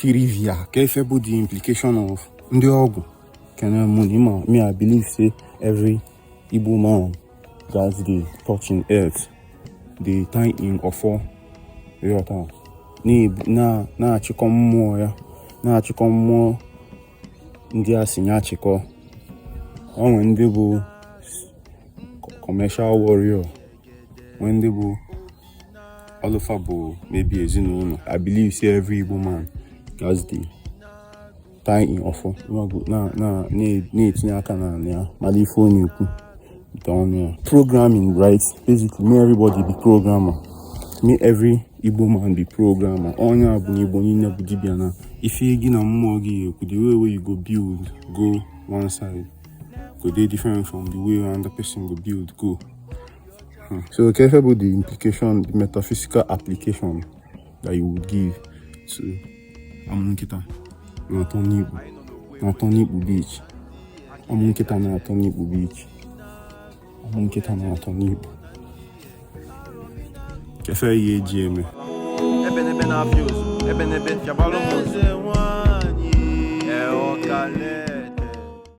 Trivia. Ka ife bụ the implication of ndị ọgwụ kene mụ na ịma me, I believe say every Igbo man gats dey touch in earth, dey tie in ọfọ, ịghọta, na-achịkọ mmụọ ya, na-achịkọ mmụọ ndị a si ya achịkọ. O nwee ndị bụ commercial warrior, nwee ndị bụ ọlụfa bụ maybe ezinụlọ. I believe say every Igbo man gats dey tie in ọfọ, na-etinye aka n'ala ya, mara ife ọ na-ekwu ite ọnụ ya. Programming, right? Basically, may everybody be programmer. May every Igbo man be programmer. Onye a bụ na Igbo niile bụ dibịa na ife gị na mmụọ gị ekwu, the way wey you go build go one side go dey different from the way another person go build go. So kefe bụ the implication, the metaphysical application that you would give to amụ nkịta na-atọ n'ikpu, na-atọ n'ikpu beach, amụ nkịta na-atọ n'ikpu beach, amụ nkịta na-atọ n'ikpu? Kefe ihe eji eme? Ebenebe na-afịa ozu, ebenebe fiabalụ m ozu. Ee, ọkale.